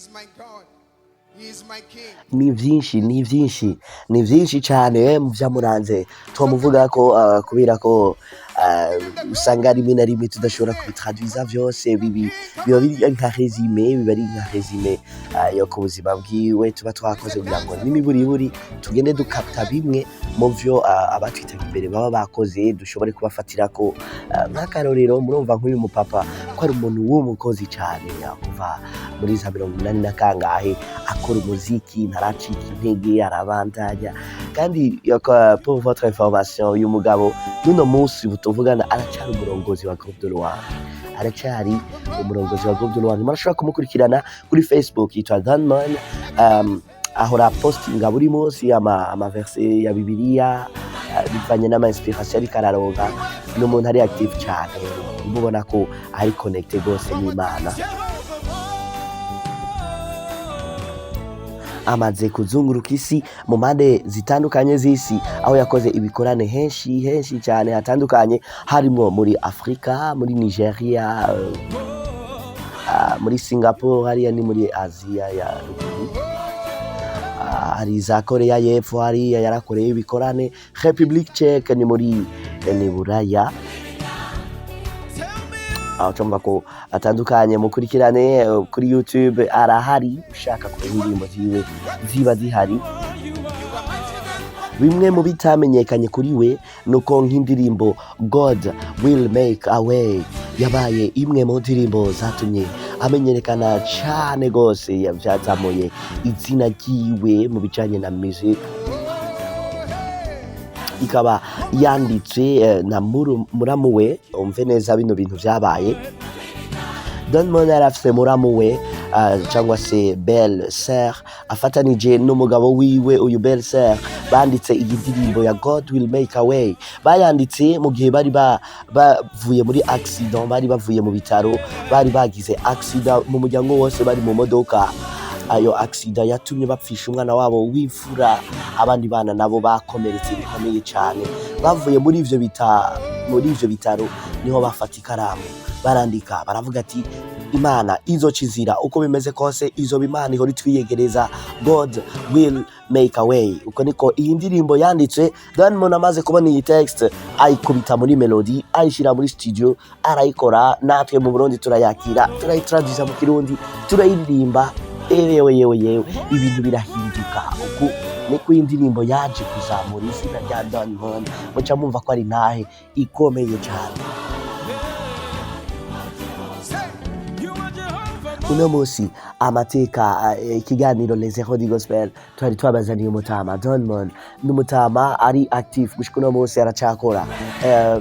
Is my God. He is my King. Ni vyinshi, ni vyinshi, ni vyinshi cane mu vyamuranze twomuvuga ko kubera ko usanga rimwe na rimwe tudashobora kubitraduiza vyose, biba biri nka résumé, biba ari nka résumé yo ku buzima bwiwe tuba twakoze kugira ngo n'imiburiburi tugende dukapta bimwe mu vyo abatwitaga imbere baba bakoze, dushobore kubafatirako nk'akarorero. Murumva nk'uyu mupapa ko ari umuntu w'umukozi cane, kuva muri za 80 na kangahe akora umuziki, ntaracika intege, arabandanya. Kandi pour votre information, uyu mugabo n'uno munsi tuvugana aracyari umurongozi wa Groupe de Louange, aracyari umurongozi wa Groupe de Louange. Murashobora kumukurikirana kuri Facebook, yitwa Danman. Ahora postinga buri munsi ama verset ya Bibiliya, bivanye n'ama inspiration ariko araronka. Ni umuntu ari active cyane, umubona ko ari connecté rwose n'Imana. Amaze kuzunguruka isi mu mpande zitandukanye z'isi, aho yakoze ibikorane henshi henshi cyane hatandukanye, harimo muri Afurika, muri Nigeria, muri Singapore, hariya ni muri Aziya ya ruguru. Hari za Korea y'Epfo, hariya yarakoreye ibikorane, République Tchèque, ni muri ni Buraya, aho cumva ko atandukanye. Mukurikirane kuri YouTube, arahari, ushaka kureba indirimbo ziwe ziba zihari. Bimwe mu bitamenyekanye kuri we nuko nk'indirimbo "God Will Make a Way" yabaye imwe mu ndirimbo zatumye amenyekana cane gose, vyazamuye izina ryiwe mu bijanye na music, ikaba yanditswe na muramu we. Umve neza bino bintu vyabaye: Don Moen yari afise muramu we cyangwa se belle sœur, afatanije n'umugabo wiwe. Uyu belle sœur banditse iyi ndirimbo ya "God Will Make a Way", bayanditse mu gihe bari bavuye muri accident, bari bavuye mu bitaro, bari bagize accident mu muryango wose, bari mu modoka. Ayo accident yatumye bapfisha umwana wabo w'imfura, abandi bana nabo bakomeretse bikomeye cyane. Bavuye muri ivyo bitaro niho bafata ikaramu barandika, baravuga ati: "Imana izoca inzira uko bimeze kose, izoba Imana ihora itwiyegereza, God will make a way." Uko niko iyi ndirimbo yanditswe. Don Moen amaze kubona iyi text, ayikubita muri melody, ayishyira muri studio, arayikora. Natwe mu Burundi turayakira, turayitraduza mu Kirundi, turayiririmba. Yewe yewe yewe, ibintu birahinduka. Uku niko iyi ndirimbo yaje kuzamura izina rya Don Moen. Muca mumva ko ari ntahe ikomeye cyane. Uno munsi amateka, ikiganiro Les Héros du Gospel, twari twabazaniye umutama Don Moen. N'umutama ari active gushika uno munsi, aracakora.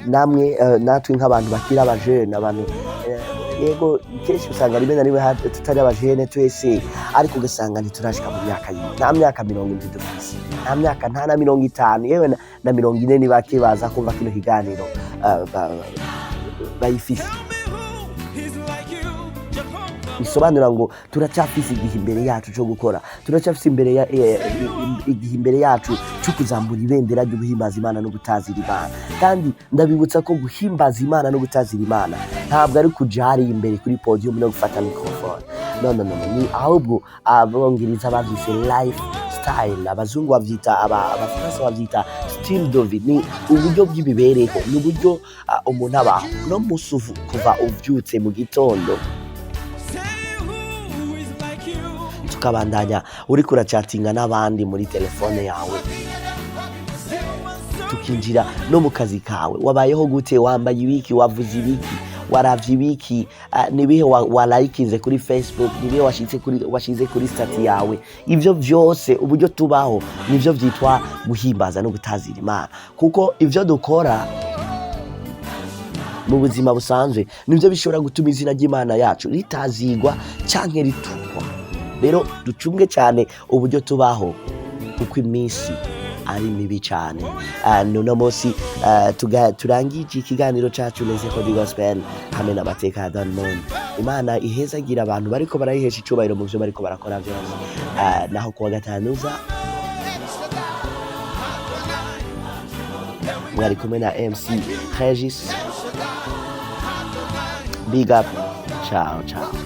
Namwe natwe nk'abantu bakiri abajene, abantu yego kenshi usanga rimwe na rimwe tutari abajene twese, ariko ugasanga ntiturashika mu myaka yiwe, nta myaka 70 dufise, nta myaka, nta na 50, yewe na 40 ni bake baza kumva kino kiganiro bayifise. Bisobanura ngo turacyafise igihe imbere yacu cyo gukora, turacyafise imbere ya, igihe imbere yacu cyo kuzamura ibendera ryo guhimbaza Imana no gutazira Imana. Kandi ndabibutsa ko guhimbaza Imana no gutazira Imana ntabwo ari kuja hariya imbere kuri podium no gufata microphone. No, no, no, no. Ni ahubwo Abongereza bavyise life style, abazungu bavyita, Abafaransa bavyita style de vie. Ni uburyo bw'imibereho, ni uburyo umuntu abaho no musi kuva uvyutse mu gitondo tukabandanya uriko uracatinga n'abandi muri telefone yawe, tukinjira no mu kazi kawe. Wabayeho gute? Wambaye ibiki? Wavuze ibiki? Waravye ibiki? Nibihe walayikinze kuri Facebook? Nibihe washize kuri statut yawe? Ivyo vyose, uburyo tubaho, nivyo vyitwa guhimbaza no gutazira Imana, kuko ivyo dukora mu buzima busanzwe nivyo bishobora gutuma izina ry'Imana yacu ritazigwa canke ritukwa. Rero ducunge cyane uburyo tubaho, kuko iminsi ari mibi cyane. Nuno munsi turangije ikiganiro cacu Les Échos du Gospel hamwe n'amateka ya Don Moen. Imana ihezagira abantu bariko barayihesha icubahiro mu vyo bariko barakora vyose. Naho kuwa gatanu uza mwari kumwe na MC Regis. Big up, ciao ciao.